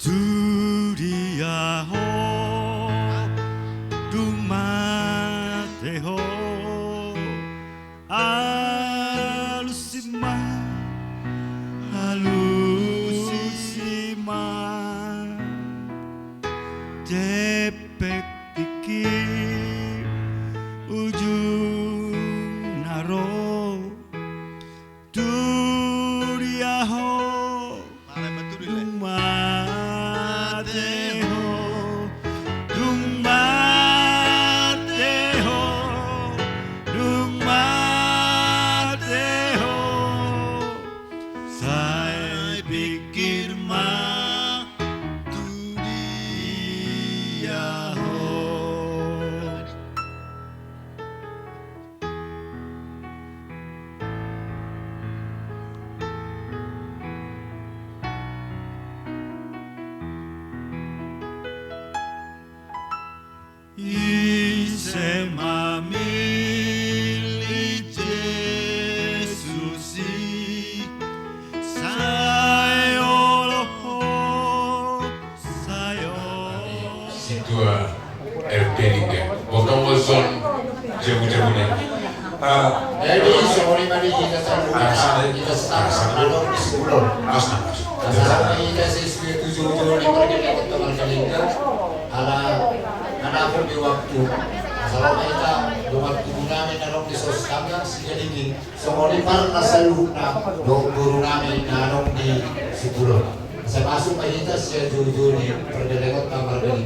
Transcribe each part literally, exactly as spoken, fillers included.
Tu dia ho dung mate ho, alusi ma, alusi ma, jempek tingki ujungna ro. Tu dia ho dung mate ho, dung mate ho, dung mate ho, sai pikir ma tu dia ho. Ise ma millit Jesus i, sai olo ho, sai olo. Sintua R P Lingga. Botong bosong jamu-jamu ne. Ah, jadi songon i ma di hita saluhutna. Ah, sana. Hita saluhutna. Ah, sana. Hita saluhutna. Hita saluhutna. Hita saluhutna. Tujuh-tujuh ni pergi kita teman Lingga. Ala, ala pun di waktu. Masalah kita, waktu nami narok di sos tangga, siga dingin. Songon i parna saluhutna dohot boru nami na adong di Sipulon. Sai masuk ma hita sian juhut-juhut ni pardalangon ta mardalan.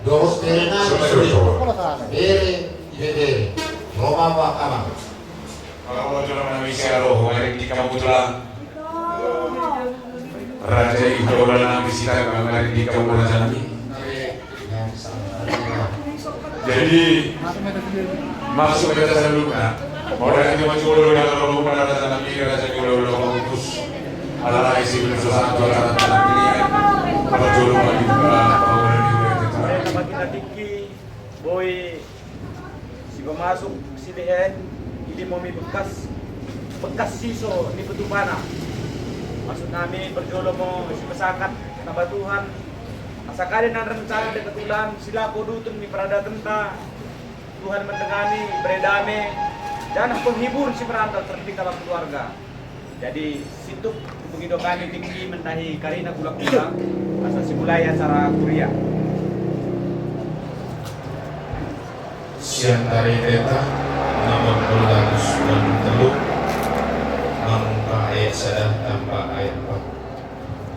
Dohot bere nami sude. Bere, ibebere. Ro ma ho angka amang. Molo jolo nami sian roha, mari di kamu tulang. Raja i hula-hula nami sita, mari di kamu raja nami. Jadi masuk ke dalam luka. Orang itu masuk dulu dalam rumah, raja nami, raja dulu, dulu, fokus. Ala isi belum susah, dua kata tangan ini. Apa dulu, Pak, di muka, Pak, udah di muka. Bagi tinggi, boi. Sipamasuk sidehe, i do molo bekas, bekas siso ni petupana. Maksud nami parjolo molo sipasahat na ba Tuhan, asa angka na rencana di ketulan, silako duhut ni peradaban ta, Tuhan mandengani, bere dame, dan penghibur si perantau terlebih dalam keluarga. Jadi, situtu pengido kami tinggi mendahi karina gula-gula, asa simulai acara kuria. Sian Tarete ta, nomor dua ratus enam puluh telu, mamungka ayat sada tamba ayat empat.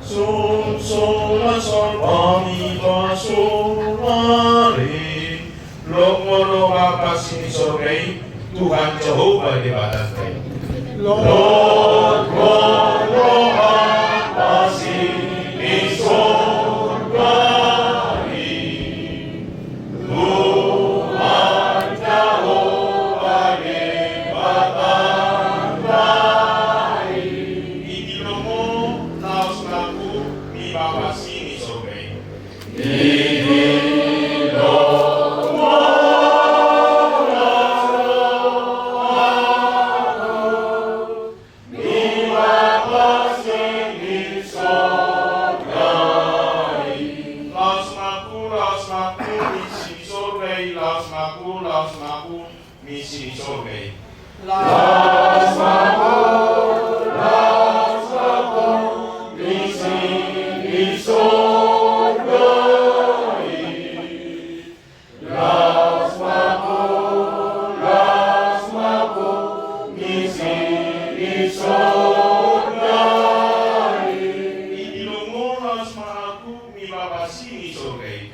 Son, son, son, kami pasohor. Lot molo Bapa si di sorga i, Tuhan Jahowa Debata i. Lot molo Bapa si di sorga i, Tuhan Jahowa Debata i. Di lomo laos ma tu Bapa si di sorga i. Laos ma tu, laos ma tu, di si di sorga i, laos ma tu, laos ma tu. Misi di sorga i. Laos ma tu, laos ma tu, misi di sorga i. Laos ma tu, laos ma tu, misi di sorga i. Di lomo laos ma tu, di Bapa si di sorga i.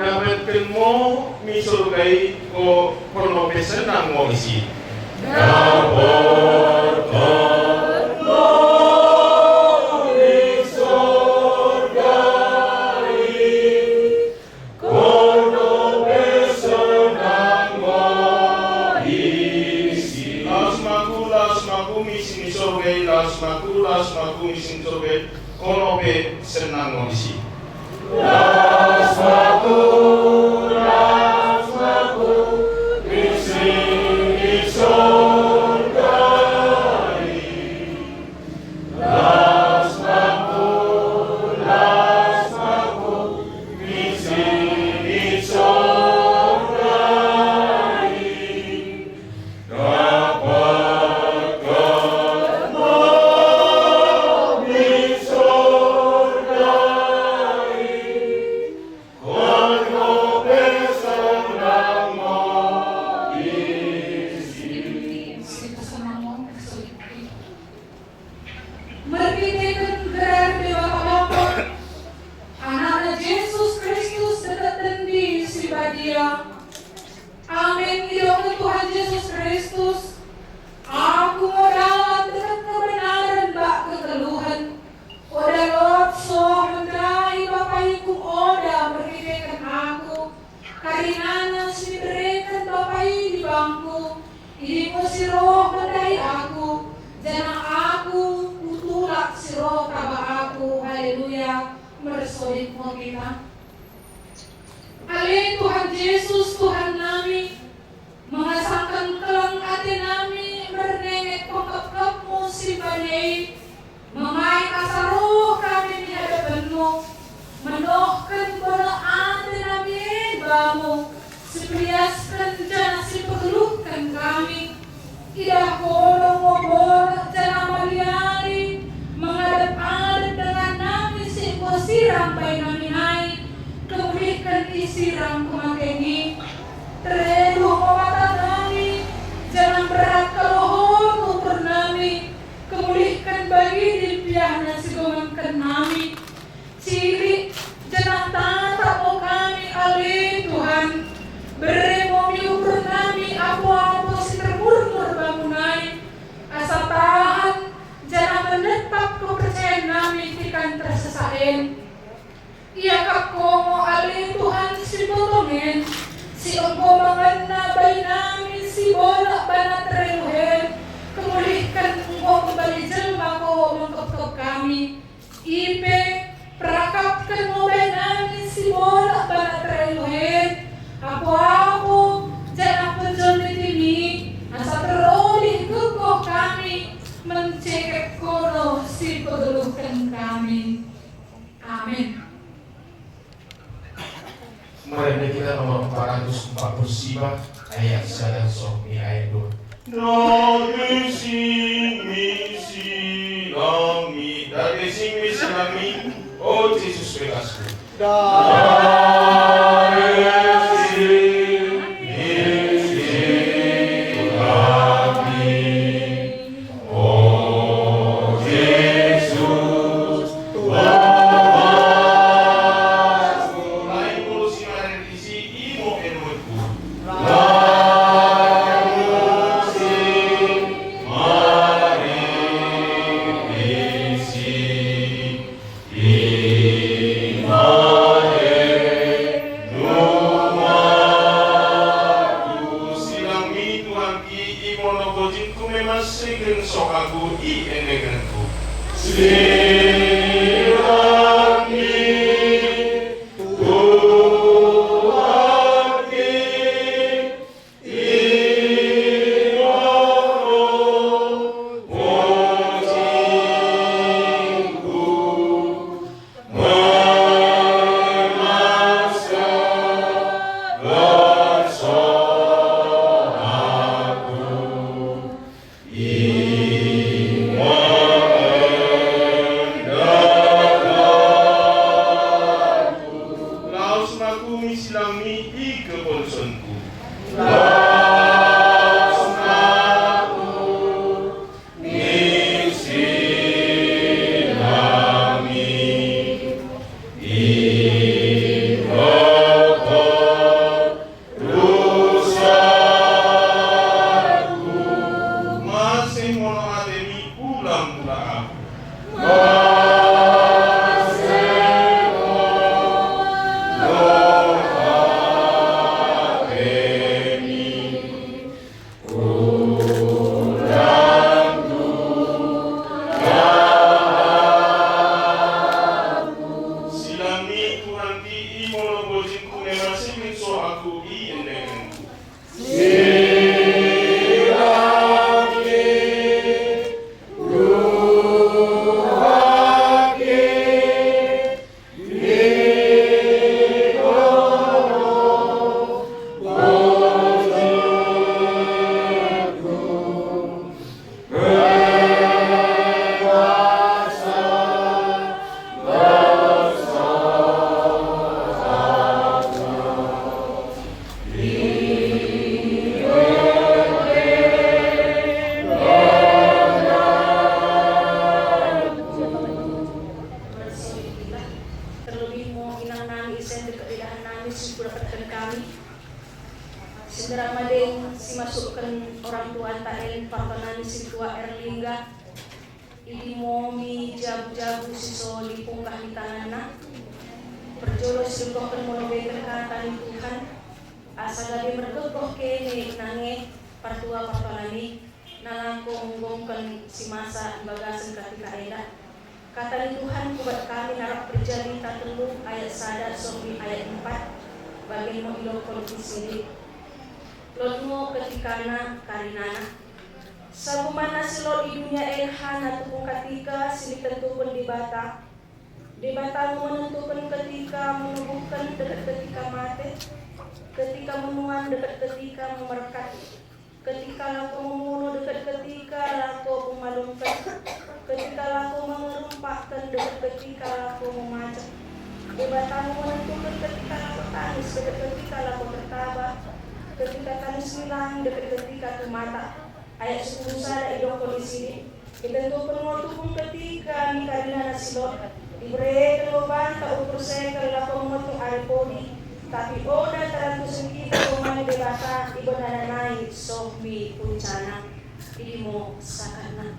Dapatkan Mo mi sorga i, ko, kono pe senang mo disi. Laos ma ahu, laos ma ahu, misi ni sorga i, laos ma ahu, laos ma ahu, misi ni sorga i, kono pe senang mo disi. Laos ma ahu, laos ma ahu, misi ni sorga i. Laos ma ahu, laos ma ahu, misi ni sorga i. Marhitehon gerar Debata Bapa, Anakna Jesus Kristus, dohot Tondi Sibadia. Amen. Didok Tuhan Jesus Kristus, Ahu do dalan, dohot kebenaran, dohot kegeluhan. Poda lot so mandai Bapa i, tung poda marhitehon Ahu. Karinana so diberehon Bapa i di bangku, i do sirong mandai Ahu, janah Ahu hutulak sirong taba Ahu. Haleluya. Marsodip ma hita. Ale Tuhan Jesus, Tuhan nami, mangasahon hangoluan ate nami marnenget pangkapkapmu simbadei, mambahen asa ro hami di hadapanmu, mandohon bona ate nami bamu, sipaliashon janah sipagoluhon hami. Idahonon ma bona janah maliali, mangadap-adap dongan nami, sian sirang bahen nami nai, kemulihkon i sirang kematian i. Tereduh ma mata nami, janah berhat kalohon ukur nami, kemulihkon bagi di piahna sigomanhon nami. Cilik janah tatap ma hami, ale Tuhan. Bere ma hami ukur nami, apoapo sitarmurmur bamu nai, asa tahan janah manetap haporseaon nami di tingki na tarsasak i. Iangkat Ho ma, ale Tuhan, sipotong en, sian gomanganna bahen nami sibolak ba na tereduh en, kemulihkon Ho, kembali jelma Ho mangkapkap hami. I pe, perangkapkon ma bahen nami sibolak ba na tereduh en, apoapo janah ponjol ni tim i, asa tarolih gogo hami, mansai Ho do sipagoluhon hami. Amen. Marende hita nomor empat ratus empat puluh sembilan, ayat sada songon i ayat dua. Dame damimi silang i, dame damimi silang i, o Jesus pegasku. Dame damimi silang i. O Jesus, Tuhan. Lae molo simarende disi, imo pe nuaeng. Lae molo simarende disi, imo pe nuaeng. Silang i, Tuhanki, imo na gojingku, memang segen so ahu iendehonku. Silang i, Tuhanki, imo na gojingku, memang segen so ahu iendehonku. Sira madeng simasukhon orang tuanta en partuanami Sintua Erlingga. Idi mo mi jabu-jabu siso di pungkah ni tanganna. Parjolo sidokkon molo bege hata ni Tuhan, asa gabe margogoh kene nange partua partuanami na laho manggokhon si masa di bagasan katika enda. Hata ni Tuhan hubahen hami na rap Prajanita tolu ayat sada songon i ayat empat, bahen mo idokkon di sini. Lot ngo ketikana karinana. Sagumanna silot di dunia en hana tupung katika sinitentuhon Debata. Debata menentuhon ketika menubuhkan dohot ketika mate, ketika menuan dohot ketika memerkat, ketika laho membunuh dohot ketika laho memalumkan, ketika laho mengerumpakkan dohot ketika laho memajak. Debata menentuhon ketika laho tangis dohot ketika laho tertawa, ketika tangis hilang dohot ketika tumata. Ayat sampulu sada idokkon di sini. Itentuhon ngo tupung ketika ni karinana silot, diberehon lobanta ukur sekel laho mangotong ari podi, tapi oda tarantang sengkita rumah Debata ibadah nai soh mi puncana. Idi mo sahatna.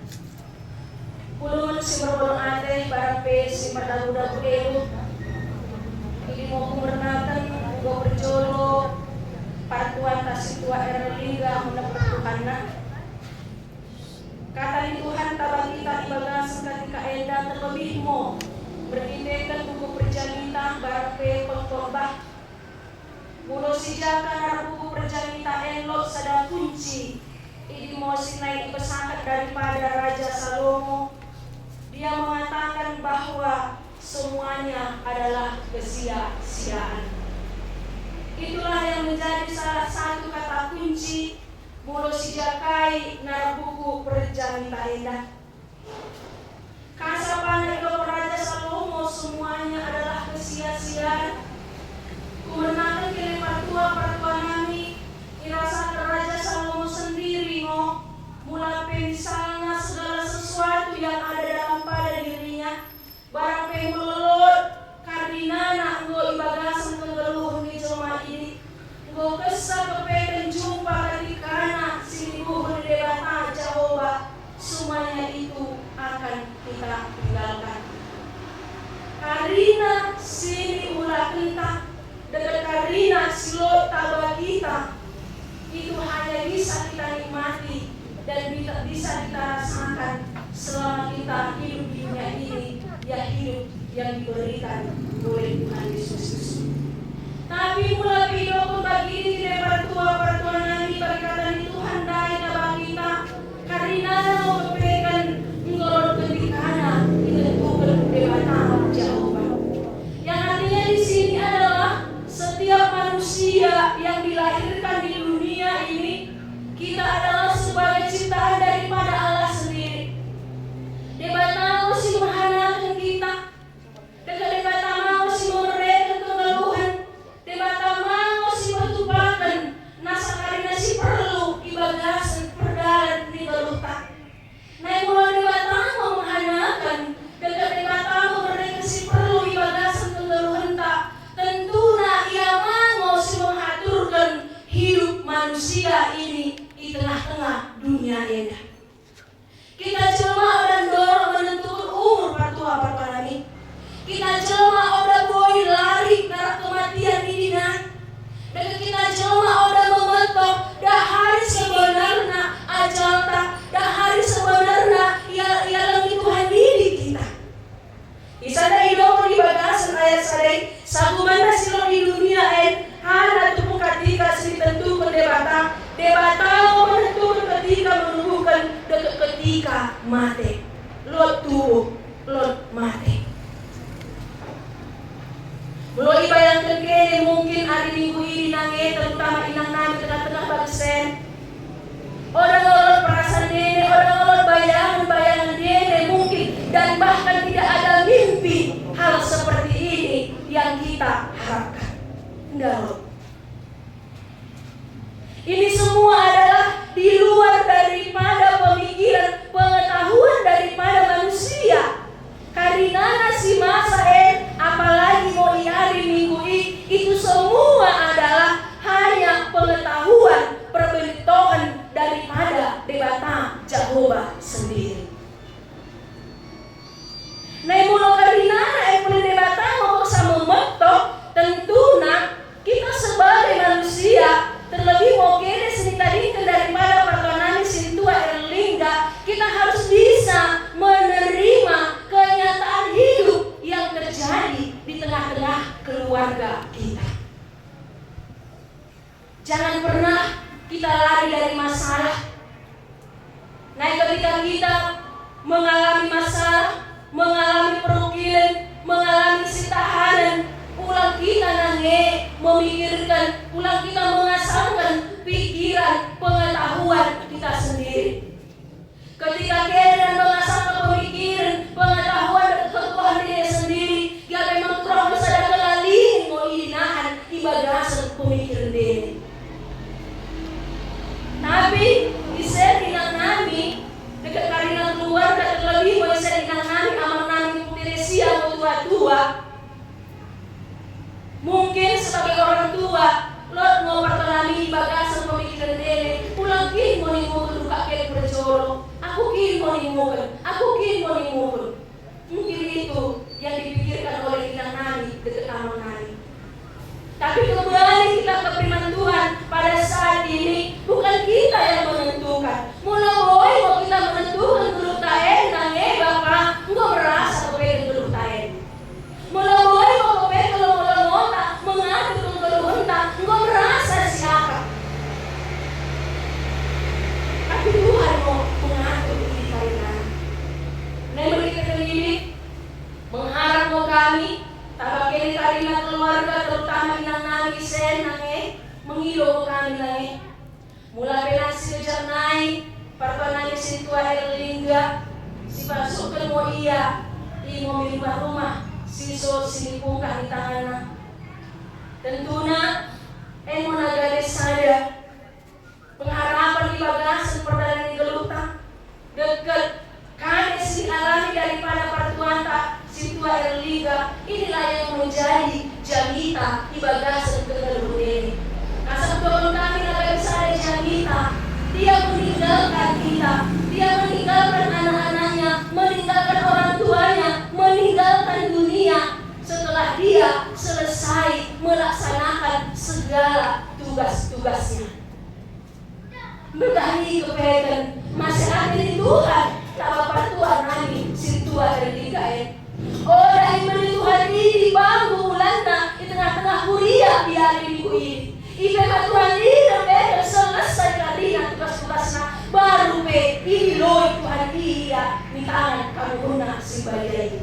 Hulungan si marbodong ate, barang pe si mardabu-dabu elu. Idi mo hubernaken, huberjolo partuanta Sintua Erlingga muna partuhanna. Hata ni Tuhan tabagita di bagasan katika enda terlebih mo marhitehon buku Prajanita barang pe pengkhotbah. Molo sijaka na rap buku Prajanita en lot sada kunci, idi mo si na dipasahat daripada Raja Salomo. Dia mengatakan bahwa semuanya adalah kesia-siaan. Itulah yang menjadi salah satu kata kunci molo sijakai na rap buku Prajanita enda. Kasapana idokkon Raja Salomo semuanya adalah kesia-siaan. Hubernaken kene partua partuanami, dirasakan Raja Salomo sendiri ngo, mula pe misalna segala sesuatu yang ada dalam pada dirinya, barang pe molo lot karinana anggo di bagasan hangoluhon ni jolma i, anggo kessa pe hepeng jumpa katikana sinibuhon ni Debata Jahowa, semuanya itu akan kita tinggalkan. Karina siniulahenta, dohot karina silot tabagita, itu hanya bisa kita nikmati dan bita-, bisa kita rasakan selama kita hidup di dunia ini, ya, hidup yang diberikan oleh Tuhan Yesus Kristus. Tapi mula pe idokkon bagidi di partua partuanami, bagi hata ni Tuhan dai tabagita, karinana do hepeng, anggo lot ketikana ditentuhon Debata Jahowa. Yang artinya di sini adalah setiap manusia yang dilahirkan di dunia ini, kita adalah sebagai ciptaan daripada Allah sendiri. Debata ma sihanaholhon hita, Debata ma sihorehon hangoluan, Debata ma sihatupathon nasa karina siperlu di bagasan pardalan ni ngolunta. Naeng molo Debata ma manganakhon, dohot Debata ma marreke siperlu di bagasan hangoluanta, tentuna Ia ma ngo simangaturhon hidup manusia ini di tengah-tengah dunia enda. Kita jolma oda ndorong menentuhon umur partua partuanami. Kita jolma oda boi lari na rap kematian i di na. Dohot kita jolma oda memetop dahari sebenarna ajalta, dahari sebenarna ia, ia lenggi Tuhan i di kita. Isada idokkon di bagasan ayat sada i, sagumanna silot di dunia en, hana tupung katika sinitentuhon Debata, Debata ma menentuhon ketika menubuhkan dohot ketika mate. Lot tubu, lot mate. Molo ibayangkan kene mungkin ari Minggu i di nang e, terutama inang nami tengah-tengah bagasan. Oda olo perasaan ni ende, oda olo bayangan-bayangan ni ende mungkin, dan bahkan tidak ada mimpi hal seperti ini yang kita harapkan. Nggak olo. Ini semua adalah di luar daripada pemikiran, pengetahuan daripada manusia. Karinana si masa en, apalagi molo di ari Minggu i, itu semua adalah hanya pengetahuan Jahowa sendiri. Nah, molo karinana, eh, pele Debata, molo samomoto, tentuna kita sebagai manusia, terlebih molo kene sinitadingkan daripada partuanami sintua Erlingga, kita harus bisa menerima kenyataan hidup yang terjadi di tengah-tengah keluarga kita. Jangan pernah kita lari dari masalah. Nah, ketika kita mengalami masalah, mengalami perukilan, mengalami sitahanan, ulang kita nange memikirkan, ulang kita mengasangkan pikiran, pengetahuan kita sendiri. Ketika kene mangasangka pemikiran, pengetahuan, dan ketuhan diri sendiri, gabe mantulang do sada kelalingin molo i dinahan di bagasan pemikiran diri. Tapi ise inangnami, dekat karina keluarga, terlebih molo ise inangnami, amangnami, Teresia, tua-tua, mungkin sebagai orang tua, lot ngo partuanami di bagasan pemikiran diri, ulang kin molo nimuken, ulang kin berjolo, aku kin molo nimuken, aku kin molo nimuken. Mungkin itu yang dipikirkan oleh inangnami dekat amangnami. Tapi kembali kita ke firman Tuhan pada saat ini, bukan kita yang menentukan. Molo boi ngo kita menentukan geluhta, eh, nange Bapa, enggo merasa kepengen geluhta, eh. Molo boi ngo kepengen lomo-lomota mengatur keluhunta, enggo merasa siapa. Tapi Tuhan ngo mengatur di karina. Nah, mari kita sendiri mengharap ngo kami, tabangke di karina keluarga, terutama inangnami ise nange, mengido ngo kami nange. Mula pe nang sigejar nai, partuanami sintua Erlingga, sipasukkon mo ia, i mo mirumah-rumah, siso silipungka ni tanganna. Tentuna, emo na gabe sada pengharapan di bagasan perdalanan ni geluhta, dengke kade sinialami daripada partuanta sintua Erlingga, inilah yang menjadi jamita di bagasan kegeluhan ini. Asa dohononnami na gabe sada jamita, dia meninggalkan kita, dia meninggalkan anak-anaknya, meninggalkan orang tuanya, meninggalkan dunia setelah dia selesai melaksanakan segala tugas-tugasnya. Mendahani kepehetan, masa ate ni Tuhan, taba partuanami sintua Erlingga, eh. Oda i mani Tuhan i di bangku bulanna, di tengah-tengah kuria di ari Minggu i. I pe ma Tuhan i na pe selesai karina tugas-tugasna, baru pe i diloi Tuhan i ia di tangan kamuhunna sibadia i.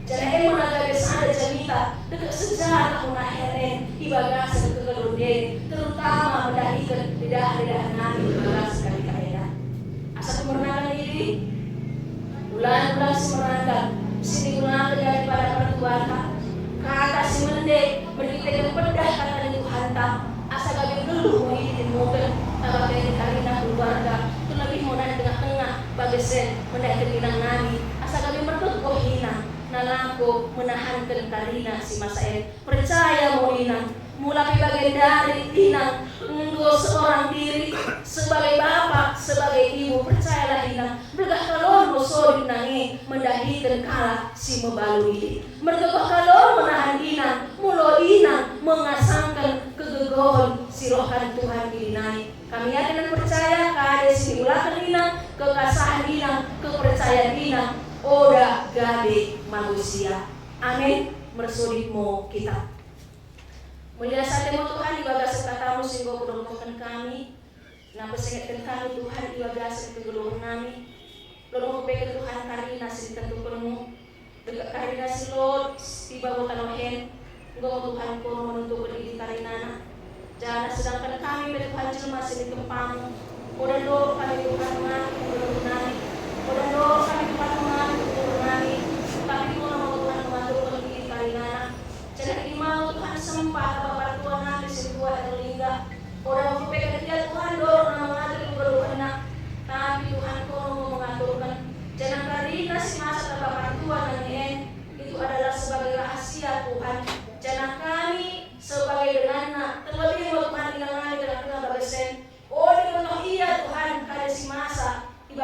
Jadi emo na gabe sada jamita, dengke sejarah muna heren, di bagasan kegeluhan diri, terutama mendahikan lidah-lidah nami di bagasan kami kahena. Asa tu mernangan ini, ulang-ulang si mernangan, sini ulang daripada partuanta, kata si mende, berkita dan pedah kata ni Tuhanta, asa gabe geluh mo i di muka, taba gabe karina keluarga, terlebih mo na di tengah-tengah, bagasan, mendahikan inang nami, asa gabe mergogoh inang. Na laho menahankan karina si masa i. Percaya mo inang, mula pe bagendari inang, enggo seorang diri, sebagai bapak, sebagai ibu, percayalah inang, bergah kalon mo sodip nang i mendahikan kalak si mabalu i. Mergogoh kalon menahan inang, molo inang mengasangkan kegegohon si roha ni Tuhan i di nai. Kami yakin dan percaya, kade siniulakan inang, kekasahan inang, kepercayaan inang, oda gabe manusia. Amin. Mersodip mo kita. Mauliate ma tu Tuhan di bagasan katamu singgo hudok hami. Na pasengetkan kami Tuhan di bagasan kegeluhan nami. Laho hupeke Tuhan karina sini tentukanmu. Dengke karina si Lot, si bawa tanohen, enggo Tuhan kono menentukan i di karinana. Jala sedangkan kami pe Tuhan jelma sini tempamu. Oda ndorok kami Tuhan mangani kegeluhan nami. Oda ndorok kami Tuhan mangani kegeluhan nami. Tapi kono Tuhan menentukan i di karinana. Jala i ma Tuhan sempat apa partuanami sintua Erlingga. Oda hupeke ia Tuhan ndorok na mengatur kegeluhanna. Tapi Tuhan kono mengaturkan. Jala karina si masa taba partuanami en. Itu adalah sebagai rahasia Tuhan. Jala kami sebagai denganna, terlebih mo Tuhan inang nami tengah-tengah bagasan. O, dipenoh ia Tuhan, kade si masa, di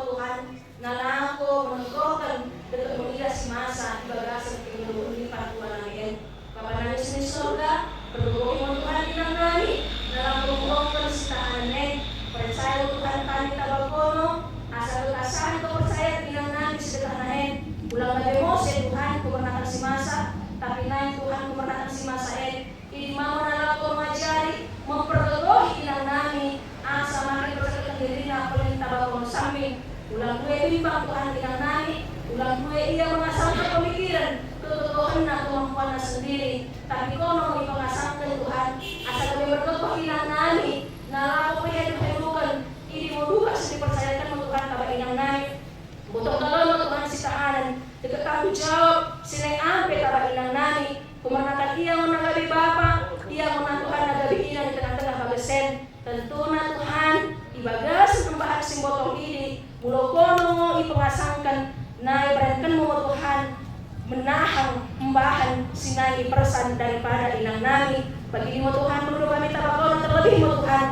Tuhan, na laho meneguhkan dohot mengidah si masa di bagasan kehidupan ni partua nami en. Bapa nami sian sorga, pargogohi ma Tuhan inang nami na laho meneguhkan sitahanan en. Percaya Tuhan, hami tabakono asa dohot asa kepercayaan inang nami sidekahna en, ulang gabe mose Tuhan pemernatan si masa, tapi naeng Tuhan pemernatan si masa en, i ma na laho mangajari, mempergogohi inang nami asa marhite percaya dirina paling tabakono sambing. Ulang dua bimbang Tuhan inang nami, ulang dua ia mengasahkan pemikiran, ketokohanna, kemampuanna sendiri, tapi kono i pengasahkan Tuhan asa gabe bergogoh inang nami na laho peheduhedukan, i di modukak sipercayakan Tuhan taba inang nami. Botong tolong ma Tuhan sitahanan, dohot tanggung jawab sian ape taba inang nami, pemernatan ia ma na gabe bapa, ia ma na Tuhan na gabe inang di tengah-tengah bagas en. Tentuna Tuhan, di bagasan pembahasan botong i, molo kono i pengasahkan, na ibarankan ma Tuhan, menahan, membahen, sinai persan daripada inang nami. Pagi ni ma Tuhan, molo kami tabakono terlebih ma Tuhan,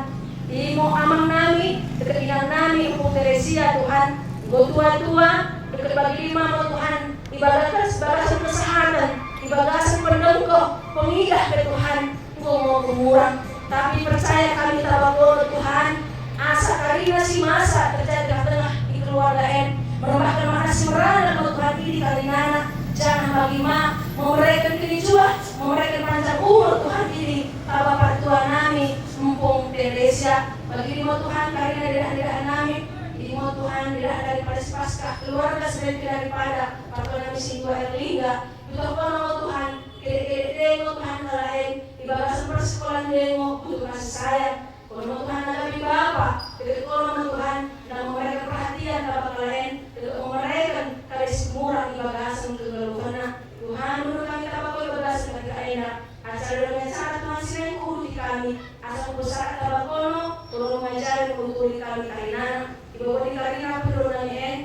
i ma amang nami, dohot inang nami, Ompung Teresia Tuhan, anggo tua-tua, dohot pagi ni ma Tuhan, di bagasan, bagasan kesehatan, di bagasan pendengkoh, pengidah pe Tuhan, anggo mau kemurang. Tapi percaya kami tabakono Tuhan, asa karina si masa terjadi di tengah-tengah di keluarga en, merambahkan ma na si merana ma Tuhan i di karinana, janah bagi ma, memberikan kejujuran, memberikan panjang umur Tuhan i di taba partua nami, Ompung Teresia, bagi ma Tuhan karina di daerah-daerah nami, i ma Tuhan di daerah daripada si Paskah, keluarga sendiri daripada partua nami si Dua Erlingga, butuhkon ma Tuhan, kedek-kedek dengo Tuhan halaen, di bagasan persekolaan dengo, butuh kasih sayang. Kono ma Tuhan na gabe bapa, kedek kono ma Tuhan, na memberikan perhatian taba halaen, kedek memberikan kasih murah di bagasan kegeluhanna. Tuhan, menurut kami taba ko di bagasan ketika ena, acara dengan cara Tuhan sinan kudu di kami, asa kubesaran taba kono, tolong mengajari, mengunturi kami karinana, di bawah di karina perlu nami en,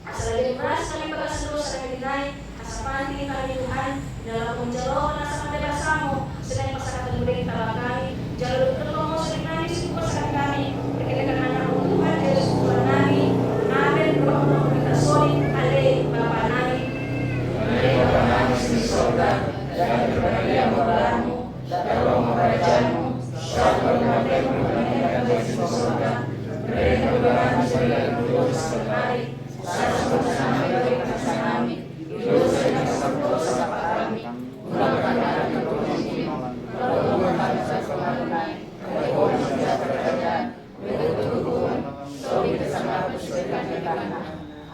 asa lebih keras kami bagasan dosa nami nai, asa panting kami Tuhan, dalam menjalo asa pada basamu, sedang pasahat mudeng taba kami, jalo dohot tolong mose nami suku pasahat kami, berkenan anak Tuhan, Yesus Tuhan nami, amin, berdoa kita soli, ale Bapa nami. Ale Bapa nami sian sorga, jadi berbahagia mengolamu, jalo ma kerajaanmu, sual ma kerajaanmu, berkenan anak Tuhan, Yesus Tuhan nami, berkenan anak Tuhan, Yesus Tuhan nami,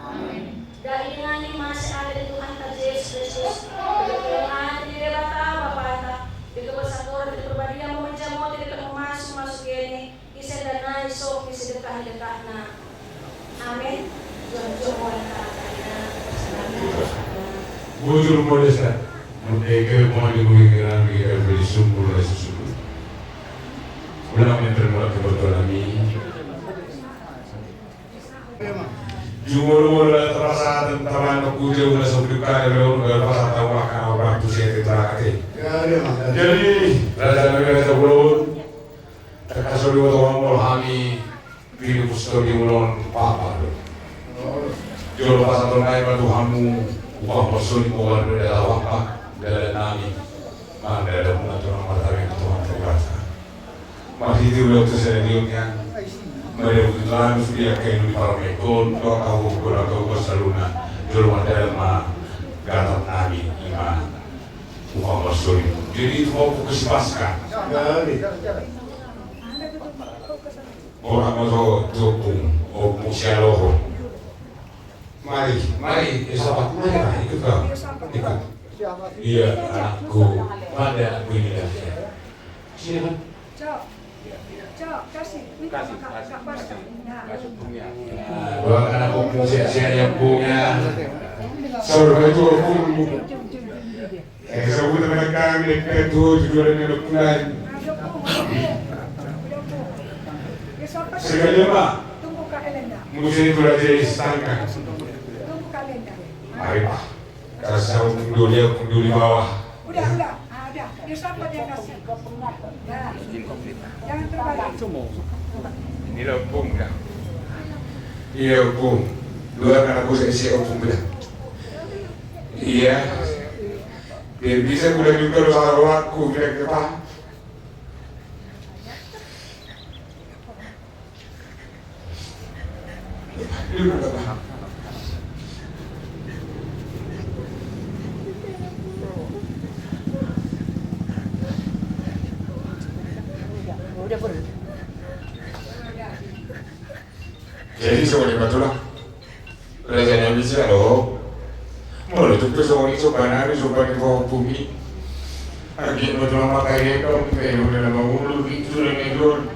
Amin. Daging ni masa ada di Tuhan Yesus Kristus, dohot kemuliaan ni Debata Bapanta, dohot kebesaran Toha Porbadia, manjamoti dohot mamasumasu hami, ise dan nai so misi dekat dekatna. Amin. Tuhan Tuhan. Bujur modesta. Mendeke mandi mengingkirkan kita beli sumur dari sumur. Ulang yang termuat kebetulan ini. Jumolo-molo na terasa tentang anak kuja udah sampai kaya lo udah pas tahu makan orang tuh saya cerita lagi. Jadi raja nami raja ulon. Terkasih di waktu molo hami pilih pustol di ulon papa lo. Jolo pas atau naik batu hamu upah masuk di bawah lo dalam apa dalam nami. Mana ada pun aturan materi Tuhan terbaca. Marhite ulaonta sadarion, mari butuh Tuhan sudah kain di paramekon, doa kau, doa kau, saluna, jolo mandalma, gatat nami, ima, upa masuri. Jadi itu mau buku si Paskah. Orang mau jokung, mau sialoho. Mari, mari, Yosafat, mari, mari, ikut kau. Ikut. Iya, anakku, pada aku ini dah. Sini, Bang. Cok. Cok, kasih. Ini kasih, kakak, kasih, kakak kasih. Nah. Kasih punya. Nah, doakan aku punya, siapa yang punya. Saudara itu aku. Eh, sebut teman kami dekat tu, tujuan yang dekat. Sekali, Pak. Musim itu raja istana. Mari, Pak. Kasau punduli, punduli bawah. Udah, udah. Ah, udah. Dia siapa dia kasih? Nah. Jangan terbalik. Ini lambung dah. Iya, Ompung. Dua anak aku saya isi, Ompung, bilang. Iya. Biar bisa kuliah juga lu sama aku, bilang ke Pak. Jadi songon i ma tulang. Raja nami sialo. Molo tung pe songon i somba nami, somba ni pahompu i. Anggiat ma tulang mangkailengka, umpe hona na mangolu, pintu na mejon.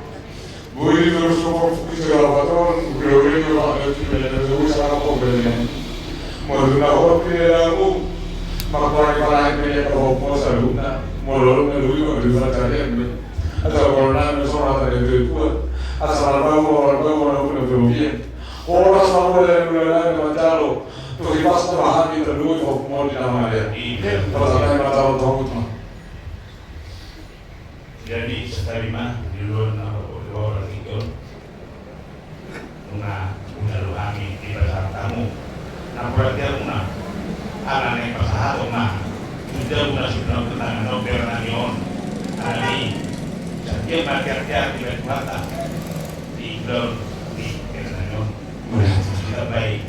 Boi di torus pahompu i segala paton, udah-udah juga ada di medan, ada usaha apa bedanya. Molo na hot di dalammu, maka paling-paling beda pahompu saluhutna. Molo na lui, maka lui pancarian. Asal molo nami songon hata ni tuatua. Asal bau, asal bau, asal bau, asal bau. Horas ma molo dalan ni ulaon na manjalo, tu hibas tu bahan ni terdui pahompu on di nama dia. Iya. Pasahat ma talo togut ma. Jadi, sasari ma di ulaon na baru-baru lagi tu. Nunga hujalo hami di pasahat hamu. Na berarti hamu na. Ala na i pasahat ma. Sudah guna sudah bertangan no bernani on. Ala ni. Setiap hati-hati di Tuhanta. Di ulaon di bernani on. Sudah baik.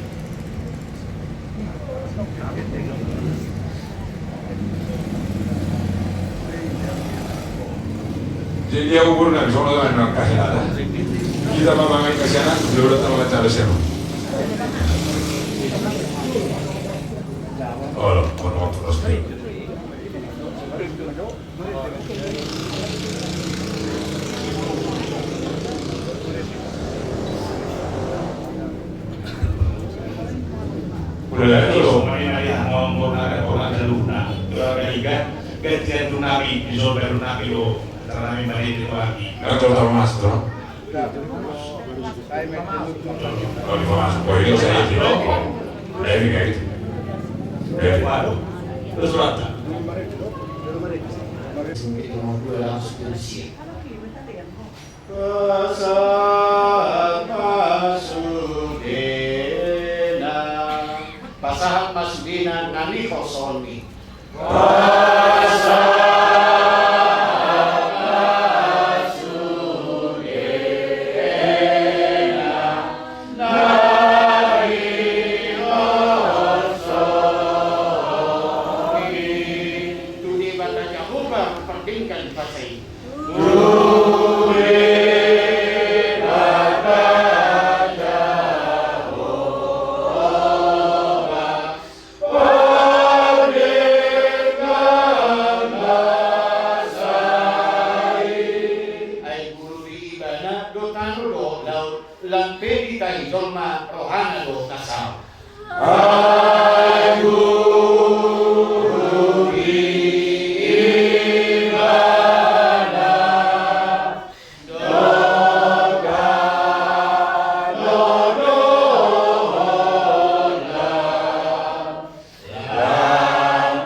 Jadi dia ukur na, songon na kasih ada. Kita ma mangan kasih anak, dia udah tambah cara siapa? Olo, olo, olo. Udah, olo. Mari, mari, mau, mau, ada orang ada luna. Kalau ada ikan, gantian tu nami, di sobat nami lo. Karena nami mari di lagi. Nggak tahu, tahu mas, tuh. Kalau di mas, oh, ini saya di loko. Dari, dari. Dari. Waduh. Terus, Pak. Pasahat ma sudena. Pasahat ma sudena na niholsonni. Pasahat ma sudena na niholsonni. Tu Debata Jahowa pardenggan basa i. Ai guru di ibana do tano do laut, lam pe ditahi jolma rohana do na saut. Ai guru di ibana do tano do laut, lam pe ditahi jolma.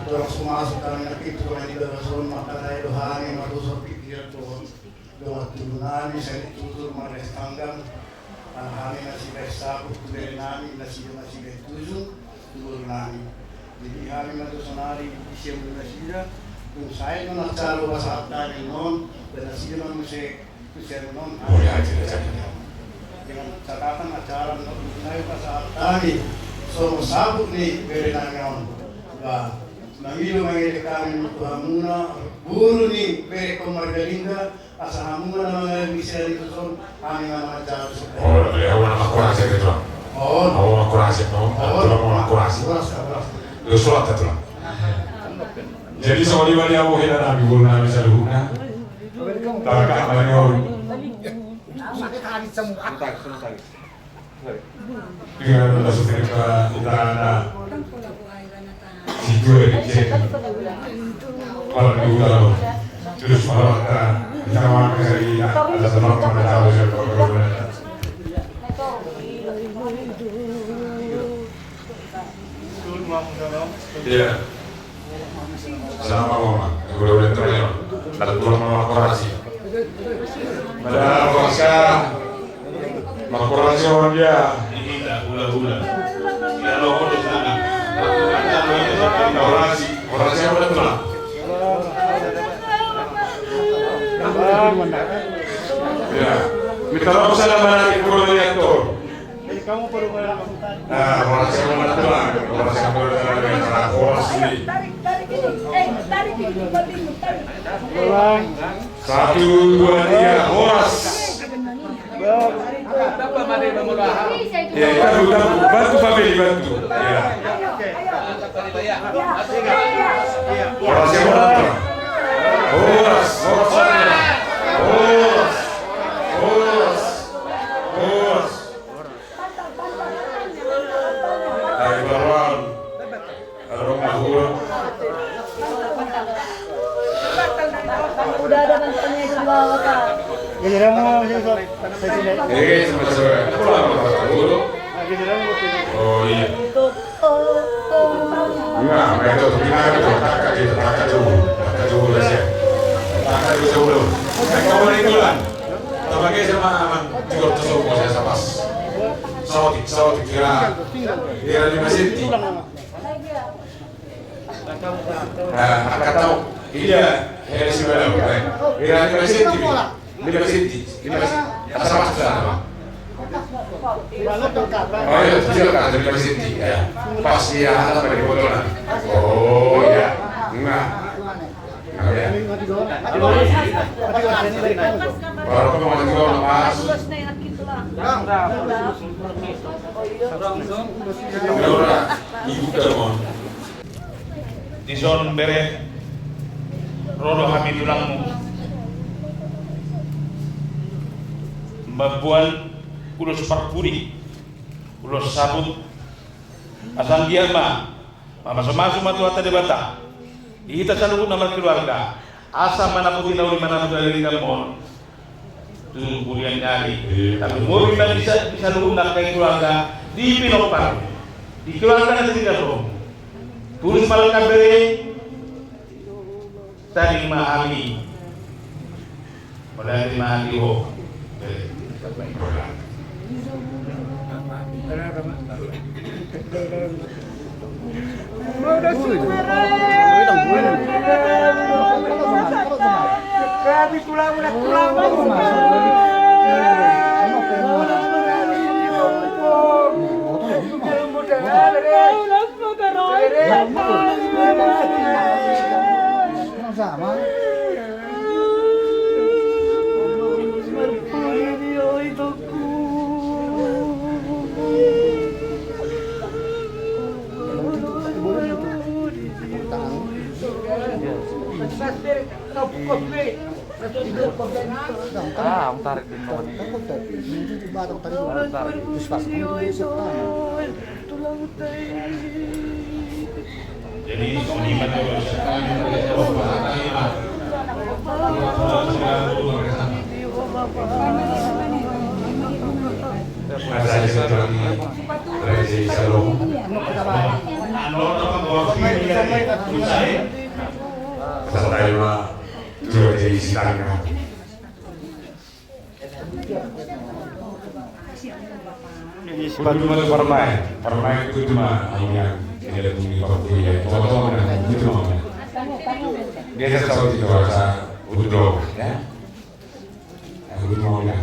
Dorang sumasuk kami na pintu kami di bagasan mata na edo hami marusur pikiran Tuhan. Dongan tubu nami sari tutur marestanggang. Ala hami na sibaen saput tu bere nami, nasida ma sibaen tujung tu boru nami. Jadi hami ma tu sonari di sian boru nasida. Dung sae non acara pasahat nami non, dan nasida ma muse. Boleh aja, aja. Dengan catatan acara nunga pasahat hami songon saput ni bere nami on. Ba, mangido mangidek hami tu hamuna, boru ni bere on marga Lingga, asa hamuna na mangalami sian i tuson, hami na mangajar. Oh, ya, wala makurasi gitu. Oh. Oh, makurasi, no. Oh, makurasi. Kurasi, kurasi. Jadi songon i ma di hamu hela nami, boru nami saluhutna. Tarkak ma ni on. Dengan na sutrika utana si Joel Jedi. Kalau di utara terus malam kita kita makan hari ini ada sama sama tahu siapa. Iya. Sama mama. Udah udah terus. Lalu pulang mama korasi. Mana bangsa? Makorasi orang dia. Hula hula. Korasi, korasi orang tulang. Ya. Minta maaf sana mana kurang niat tuh. Nah, horas yang mana tulang? Horas yang mana tulang? Horas ini. Satu, dua, tiga, horas. Ya, bantu, bantu, bantu Fabeli, bantu. Ya. Horas yang mana tulang? Horas, horas, horas. Horas, horas. Ai baruan. Arung mahur. Udah ada bantuannya itu bawa, Kak. Jadi kamu sih, Sob. Eh, sama-sama. Pulang, Pak. Dulu. Oh, iya. Enggak, enggak itu. Kita itu, kita itu, kita itu, kita itu, kita itu, kita itu. Kita itu, kita itu. Sama Amang Tigor Tosopo, saya sapas. Saotik, saotik, kira, kira lima senti. Nah, angkat tau. Iya, hela si Bala, eh. Kira lima senti, Mi. Lima senti, lima senti. Sapas, sapas. Oh, iya, kecil kan, lima senti, ya. Pas dia, apa, di foto, nah. Oh, iya. Enggak. Baru kau mau jual lepas. Dison bere, ro do hami tulangmu. Mamboan ulos parpudi, ulos saput, asa anggiat ma mamasumasu ma Tuhanta Debata di hita saluhutna markeluarga, asa manapoti na uli manapoti na denggan on tu hurian ni ari. Tapi mori ma di sa-, di saluhutna angka keluarga, di pinompar, di keluarga na tinggal on. Tulus ma langkam bere, tadi ma hami. Holan lima hali ho. Sama. Ah, tarik di mana? Tarik. Jadi, Parmaen, parmaen tu ma, amuan, ini ada bunyi parpudi, tolong, tolong, itu ma. Dia saya tahu itu rasa udah, ya. Udah, ya.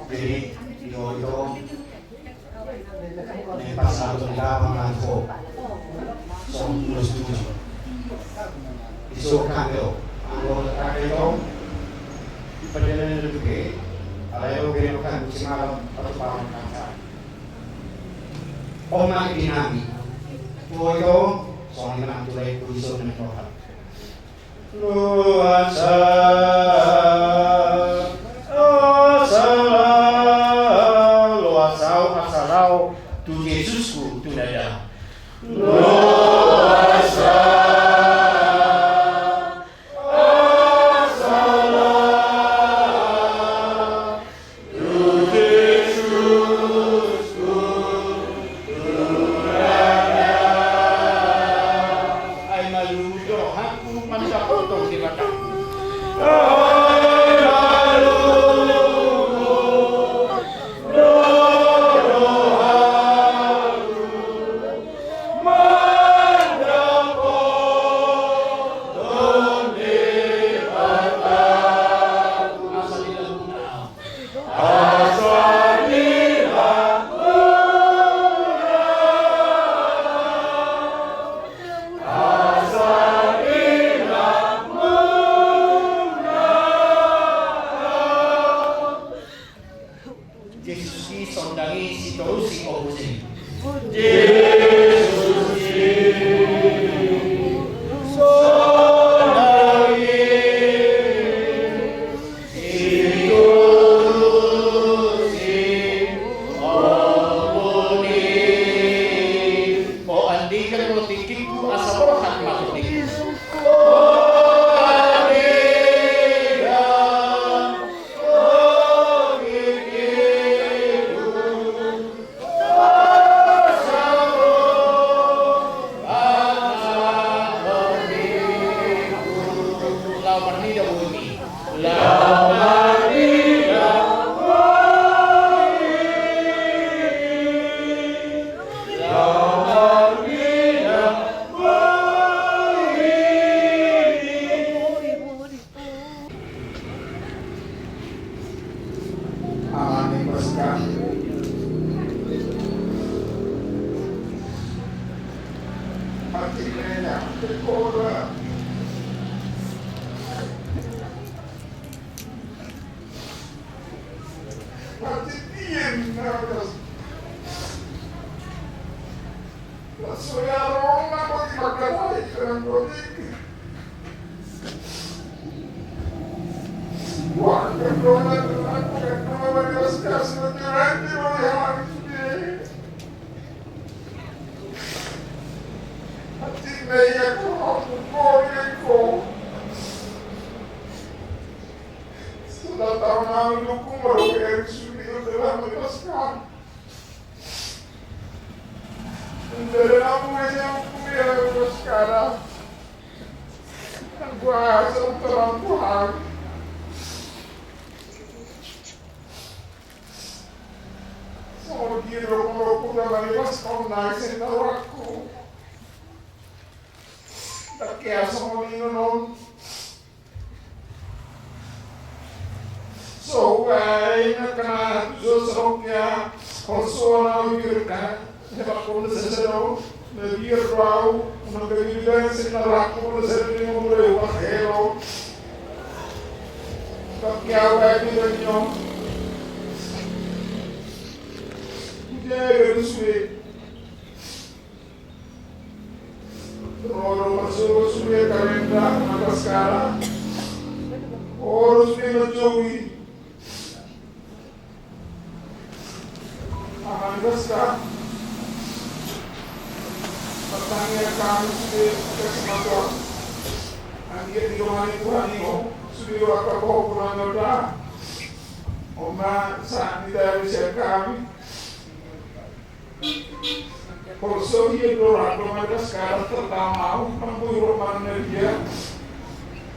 Jadi, ito, ito. Ini pas satu di lapangan, ho. Song, terus tujuh. Iso kandel. Anggo kandel ito. Perjalanan itu ke. Alai oke, kan, semalam, satu tahun, kan. Oma di nami. Ho, ito. Song, ini, tulai, tujuh, enam, Loas ahu, asa laho, loas ahu, asa laho tu Jesusku tu dada. Ai malungun do rohangku mandapothon Debatangku. Jesus i sondangi sitorusi ho muse. Jesus i sondangi sitorusi ho muse. O andigan ma tingkingku asa borhat ma tondingku. O andigan. Aman ni Paskah. Hati nena, tekora. Hati nena, Songon dia do rohangku na malepas on na isen na rohangku. Ndang hea songon i non. So hubaen angka na tuson songon hea holsoan au i, biar ka hebakkon do sesa do. Na biar do au unang gabe dibaen isen na rohangku do sesa do, mulai huparhelo. Ndang hea hubaen dibaen on. Hujaga do sude. Ro do marsogo sude karenda na Paskara. Ro do sude manjou i. Aman Paska. Martangiang hami sude, Paska Simatupang. Anggiat didongani Tuhan i ho sude, angka pahompu na nda. On ma sahat ni tabi sian hami. Holso dia do rap do madas kadang tertama au, mampu rok mana dia.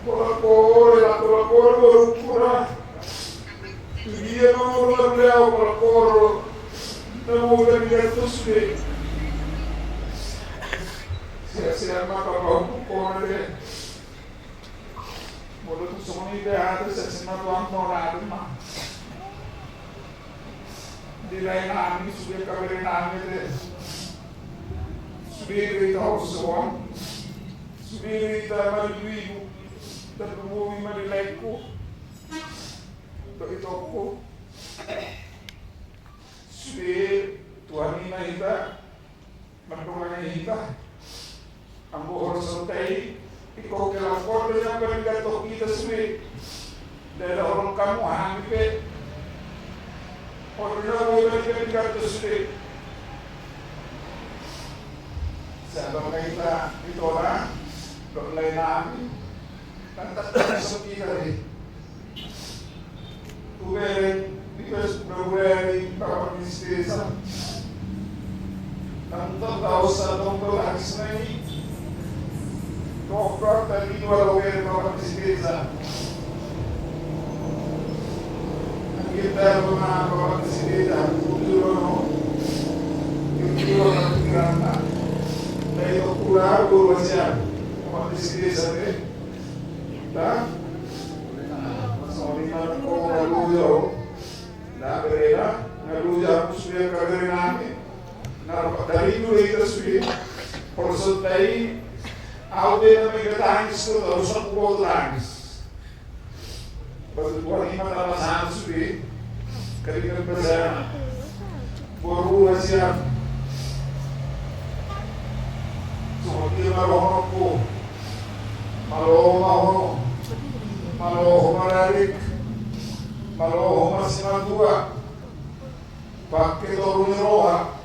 Bola kore, la bola kore, bola kura. Dia mau bola beliau, bola koro. Nemu dari dia terus deh. Sia-sia mata bau kona deh. Molo tung songon i pe, ate sesena tu ammo na adema. Di lae nami sude, kabere nami te. Sude do ita holsoan. Sude do ita malibuibu. Tarlumobi ma di laengku dohot itongku. Sude Tuhan i ma hita. Mandongani hita. Anggo holsonta i, ingkon helampor do nian panindanghon hita sude. Ndada holong hamu hami pe. Olo na boi panindanghon hita sude. Sabab na hita di tona, dohot lae nami, lantas so hita di tubereng di pes bergurari Bapak Minister. Nang tau sadong do tangis na i. Dokter tadi dua lo bere Bapak Minister. Kita rumah Bapak Presiden dan Gubernur, Gubernur dan Pikiran, dari Tokura, Gubernur Bapak Presiden, sampai, dah, soalnya kau lalu yo, nah, berena, lalu yo, aku sudah kabar nami, nah, dari dulu itu sudah, proses dari, aku dia namanya tangis tuh, harus aku bawa tangis. Batu Tuhan i ma tama saham sude, kali kan basa boru hasian. Songon dia ma rohononku, malo ma ho, malo ho mararik, malo ho marsimatua, pangke toru ni roha.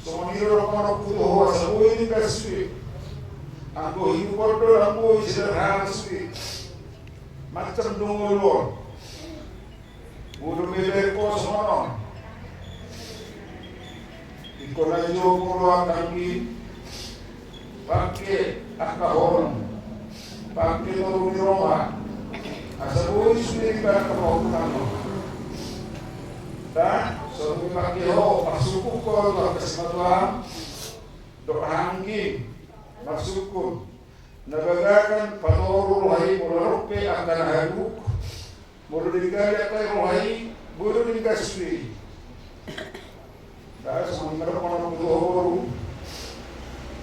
Songon i do rohononku tu ho asa boi denggan sude. Anggo hidup on do ndang boi sederhana sude. Macam do ngolu on. Molo bebek kosong on. Ingkon na jogo do angka i. Pangke angka holong. Pangke toru ni roha. Asa boi sude di angka pahompungan on. Dah, so boi pangke ho, marsungkun ho tu angka simatuam. Dohot anggi, marsungkun. Na bagakan patoru roha i molo ro pe angka na haduk. Molo denggan angka roha i, boi do denggan sude. Dah, songon i ma rohononku tu ho boru.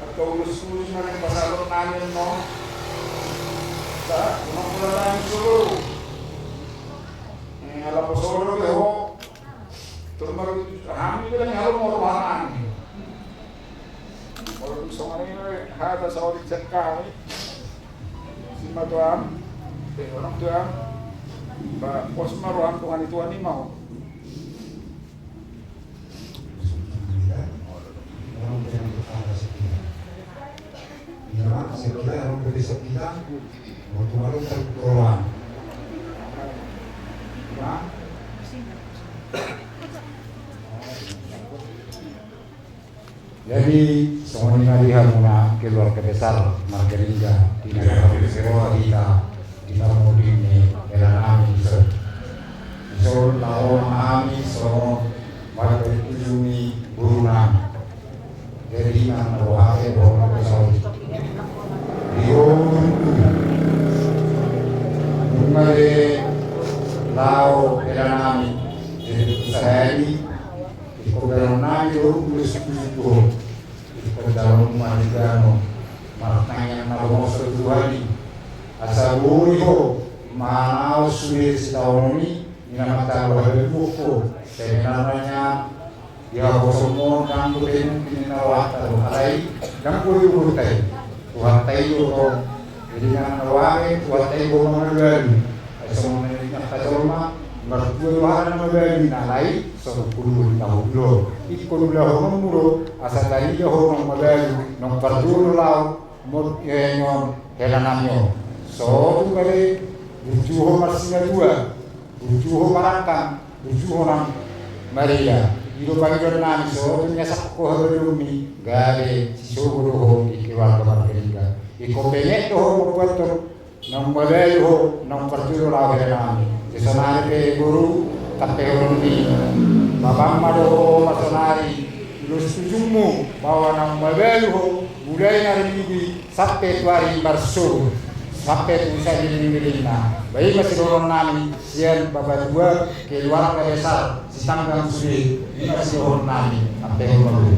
Angka ulos-ulos na naeng pasahaton nami annon. Dah, songon i ma rohononku tu ho boru. Eh, ala poso do be ho. Terus baru hami bilang halo mau roha nami. Molo dung songon i hata saotik sian hami. Simatuam, eh, orang tuam, ba pos ma roham, Tuhan i, Tuhan i ma ho. Jadi, songon i ma di hamuna keluarga besar Margalingga, di na gabe roha hita di parmudin ni hela nami dison. Dison laho ma hami songon marga ujung ni boru nami. Jadi, nang roha pe boru nami saotik. Di ho boru. Nunga be laho hela nami. Jadi, sahali Ingkon dalan nami do ulos tu ho. Ingkon dalan nami do martangiang na lomo tu Tuhan i. Asa boi ho manaon sude sitaonon i, i na mangalo habaluhon ho. Sebenarna nian, di haposoon on ndang dope mungkin ninna rohanta do, alai ndang boi umurta i. Tuhanta i do tong. Jadi nang roha pe Tuhanta i do na mabalu. Ai songon na nidok ni angka jolma, martua do hata na mabalu, na lain so hungkuluhon na hundul. Ingkon ulahononmu do asa tarida ho naung mabalu, naung parjolo laho, molo, eh, nion hela nami on. So tung gabe burju ho marsimatua, burju ho marangkang, burju ho nang marida. I do pangidoan nami, so tung niasahon ho habaluonmi, gabe sisogo do ho di keluarga Margalingga. Ingkon pe met do ho mambuat naung mabalu ho, naung parjolo laho hela nami. Sonari pe boru, tampehononmi. Bapam ma do ho marsaonari, ulos tu ujungmu, bahwa naung mabalu ho, mulai na ri Minggu i, sampe tu ari marsogot, sampe tu sahali lelengna. Ba i ma sidohonon nami, sian bapatua, keluarga besar, Sitanggang sude, i ma sidohonon nami, tampehon ma boru.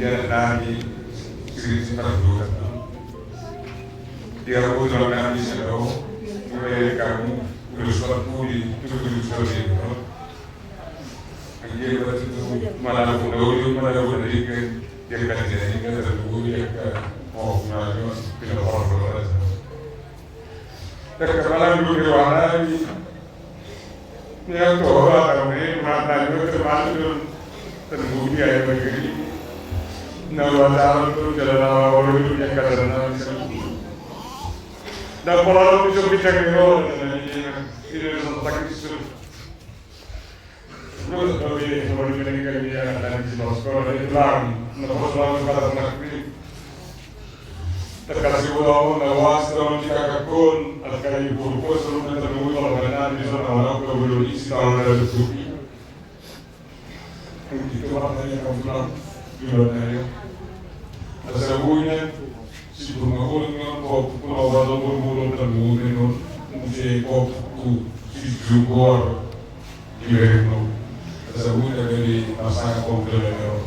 Ia nami siri sipar dua. Ia utulan nami sedau mulai kamu udah surat pudi tujuh tujuh tujuh. Anggiat ma tutu manabu na uli, manabu na denggan, di angka na denggan, tarlumobi di angka, oh, na, na, pinapar. Di angka manabu di warnai. Ia, toha, kami, manabu, termasuk, tarlumobi, ayo, begini. Na, warnai, tu, jalan, awa, baru, di angka, dan, dan, dan, pola, bisa, bisa, gitu, dan, dan, ini, ini, ini, Tangkas ni ulos on na boas on di kakak on, angka i buruk on, saluhutna tarlumobi parmaen nami di son, anak on, kabulon isi taon na tutupi. Itu maknanya kamu pulang di luar dari. Asa boi na, si burung abon na, kop, kuna obat on, burung abon, tarlumobi on, muse kop, ku, si jugor. Iberengno. Asa uda dari pasangan komplemento.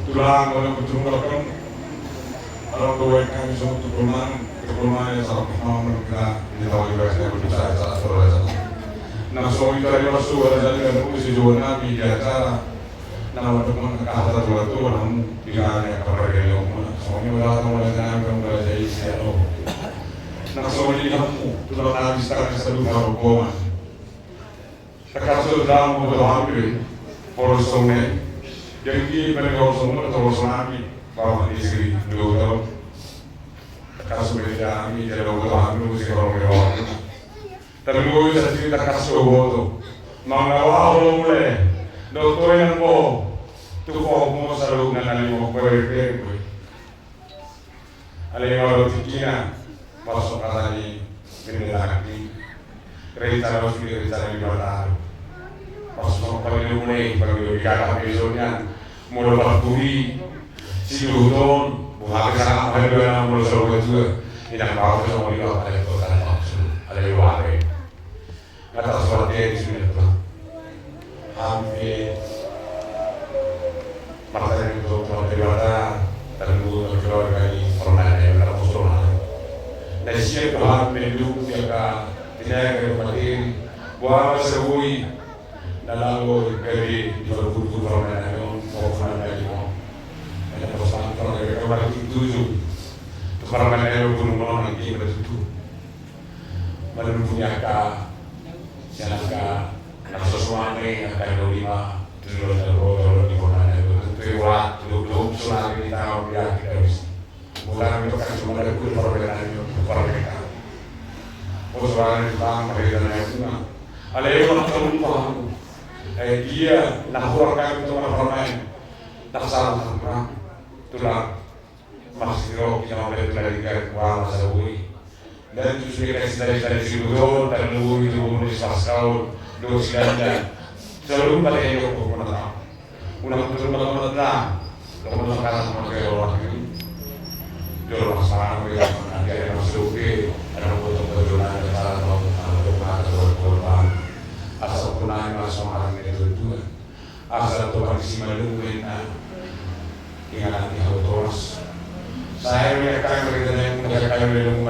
Tulang, wala kutumulakan. Alam doa kami sama tukuman, tukuman yang sama pemahaman kita, kita tahu juga saya berdosa, saya salah, saya salah. Nah, so itu dari masuk, ada jadi dan usia jual nabi di acara. Nama teman kata tua tua namu di mana kabar dari umur. Soalnya udah tahu dari sana, udah jadi saya tahu. Nah, soalnya kamu tulang nabi sekarang selalu tahu koman. Tangkas do hami, boto hami, holos songon i. Jadi, mene holos songon i, holos nami, bapak istri, dua tahun. Tangkas do hami, jadi boto hami, mesti orang dewasa. Tapi gue bisa cerita tangkas do boto. Mangawa holo mule, doktoi nang bo, tu ho mo salu nang nani mo kue kue kue. Alai molo tingkina, pasok kata ni bendera ni rencana, sudah rencana ni Debata. Pasok pagi mulai, pagi di kata besoknya, molo pas budi, si Duhut on, buha ke sana, pagi dua, molo solo dua, inang bau ke sama dia, ada kota, ada kota, ada yang wae. Nga tarsurat di surat. Hampir martani untuk Tuhan Debata, dan guru dan keluarga di permainan yang kita musuh. Dan siap Tuhan mendukung dia ke tidak ke materi. Buat sebui dan lalu dari di perbuku permainan yang mau permainan yang mau. Ada pesan permainan yang tujuh. Permainan yang pun mau nanti bertujuh. Malum punya ka, siapa ka, na so suami, angka na lima, tujuh, dua, dua, dua, di kota na dua, tujuh, dua, dua, dua, suami di tangan dia kita bisa. Bukan itu kan cuma ada pun perbedaan itu, perbedaan. Oh, suami di tangan, perbedaan yang bunga. Ada yang orang tahu paham. Eh, dia, nah, orang kami itu orang permain. Tak salah, tak kurang. Tulang. Masih roh kita mambahen pendidikan uang masa bui. Dan justru dikasih dari dari si Budon, dan nunggu itu umur di sebelas tahun, dua sembilan. Selalu pada yang kau pernah tahu. Unang betul betul betul. Kamu tak kalah sama kayak orang ini. Jual masalah, ya, nanti ada masuk ke, ada foto-foto, ada salah tahu, ada foto-foto, ada foto-foto. Asal pun ada masalah itu, itu. Asa topan si malum na inganan di hau toras. Saya melihat kami berita yang mudah kami belum